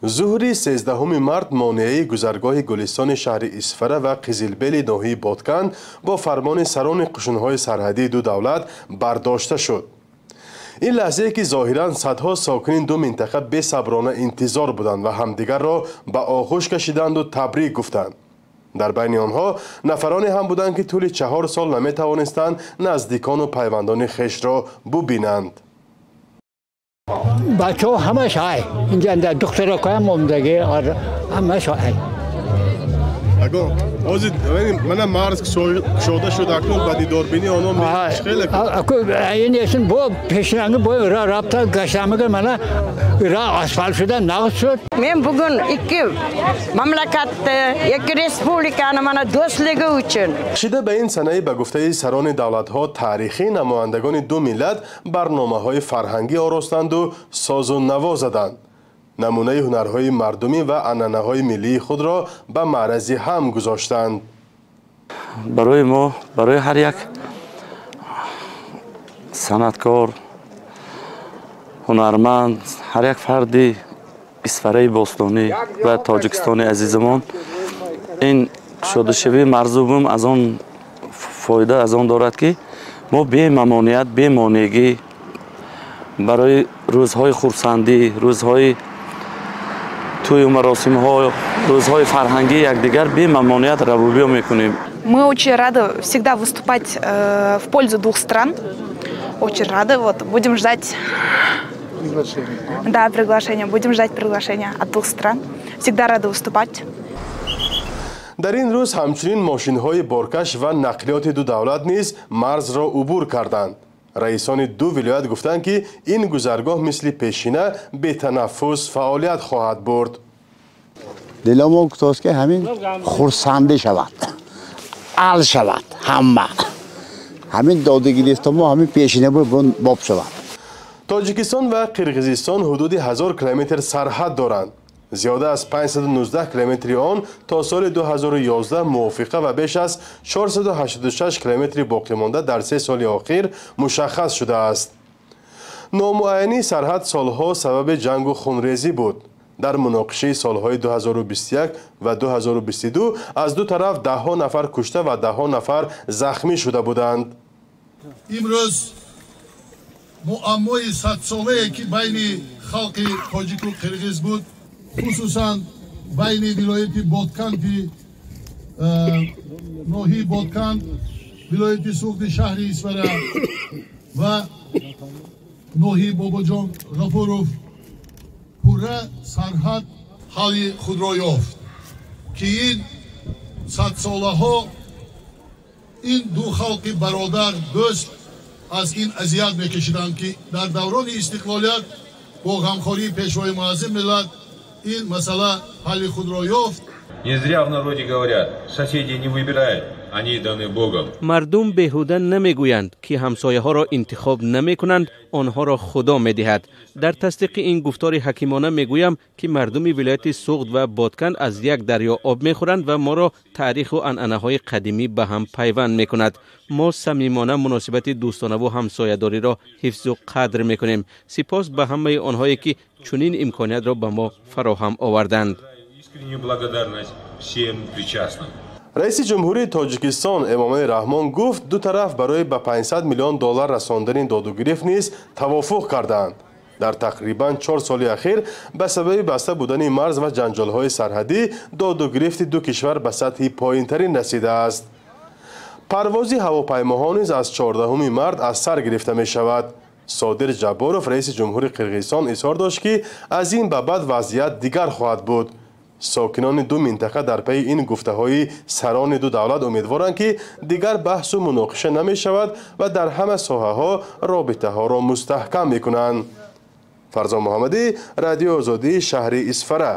Зуҳри 13 март монеаи гузаргоҳи Гулистони шаҳри Исфара ва Қизилбели ноҳияи Бодканд бо фармони сарони қушунҳои сарҳадии ду давлат бардошта шуд. Ин лаҳзае ки зоҳиран садҳо сокини ду минтақа бесаброна интизор буданд ва ҳамдигарро ба оғӯш кашиданду табрик гуфтанд. Дар байни онҳо нафароне ҳам буданд, ки тӯли 4 сол наметавонистанд наздикону пайвандони хешро бубинанд. Бачаҳо ҳамаш ҳай инҷа, духтаракоям омдаги, ҳамаш ҳай. Ҳозир мана марз кушода шуд, акнун ба дидорбинии онҳо хеле Ин эсин бо пешранги бо ра рабта гаштамага, мана ра асфалт шуда, нағз шуд. Men bugun ikki mamlakatni, ikki respublikani mana do'stligi uchun Шида ба ин санаи ба гуфтаи сарони давлатҳо таърихӣ, намояндагони ду миллат барномаҳои фарҳангӣ оростанду созу наво заданд, намунаи ҳунарҳои мардумӣ ва анъанаҳои миллии худро ба маърази ҳам гузоштанд. Барои мо, барои ҳар як санъаткор, ҳунарманд, ҳар як фарди Исфараи бостонӣ ва Тоҷикистони азизамон ин кушодашавии марзу бум аз он фоида аз он дорад, ки мо бемамоният, бемонеъгӣ барои рӯзҳои хурсандӣ, рӯзҳои тӯю маросимҳо, рӯзҳои фарҳангии якдигар бемамоният равубиё мекунем. Мы очень рады всегда выступать в пользу двух стран. Очень рады. Вот, будем ждать приглашение. Да, приглашение. Будем ждать приглашения от двух стран. Всегда рады выступать. Дар ин рӯз ҳамчунин мошинҳои боркаш ва нақлиёти ду давлат низ марзро убур карданд. Раисони ду вилоят гуфтанд, ки ин гузаргоҳ мисли пешина бетанаффус фаъолият хоҳад бурд. Диломо гуфтааст, ки ҳамин хурсандӣ шавад, ал шавад, ҳама ҳамин додагирифтамо ҳамин пешина боб шавад. Тоҷикистон ва Қирғизистон ҳудуди 1000 километр сарҳад доранд. Зиёда аз 519 километри он то соли 2011 мувофиқа ва беш аз 486 километри боқимонда дар 3 соли охир мушаххас шудааст. Номуайянии сарҳад солҳо сабаби ҷангу хунрезӣ буд. Дар муноқишаи солҳои 2021 ва 2022 аз ду тараф даҳҳо нафар кушта ва даҳҳо нафар захмӣ шуда буданд. Имрӯз муаммои садсолае, ки байни халқи тоҷику қирғиз буд, хусусан байни вилояти Бодканди, ноҳияи Бодканд, вилояти Суғди, шаҳри Исфара ва ноҳияи Бобоҷон Ғафуров, пурра сарҳад ҳалли худро ёфт, ки ин садсолаҳо ин ду халқи бародар, дӯст аз ин азият мекашиданд, ки дар даврони истиқлолият бо ғамхории Пешвои муаззим миллат ин масъала ҳалли худро ёфт. Не зря в народе говорят: соседей не выбирают, они даны Богом. Мардум беҳуда намегӯянд, ки ҳамсояҳоро интихоб намекунанд, онҳоро Худо медиҳад. Дар тасдиқи ин гуфтори ҳакимона мегӯям, ки мардуми вилояти Суғд ва Бодканд аз як дарё об мехӯранд ва моро таъриху анъанаҳои қадимӣ ба ҳам пайванд мекунад. Мо самимона муносибати дӯстонаву ҳамсоядориро ҳифзу қадр мекунем. Сипос ба ҳамаи онҳое, ки чунин имкониятро ба мо фароҳам оварданд. Искреннюю благодарность всем причастным. Раиси ҷумҳурии Тоҷикистон Эмомалӣ Раҳмон гуфт, ду тараф барои ба 500 миллион доллар расондани додугирифт низ тавофуқ кардаанд. Дар тақрибан 4 соли ахир ба сабаби баста будани марз ва ҷанҷолҳои сарҳадӣ додугирифти ду кишвар ба сатҳи поинтарин расидааст. Парвози ҳавопаймоҳо низ аз 14 март аз сар гирифта мешавад. Содир Ҷабборов, раиси ҷумҳури Қирғизистон, изҳор дошт, ки аз ин ба баъд вазъият дигар хоҳад буд. Сокинони ду минтақа дар пайи ин гуфтаҳои сарони ду давлат умедворанд, ки дигар баҳсу муноқиша намешавад ва дар ҳама соҳаҳо робитаҳоро мустаҳкам мекунанд. Фарзон Муҳаммадӣ, Радиои Озодӣ, шаҳри Исфара.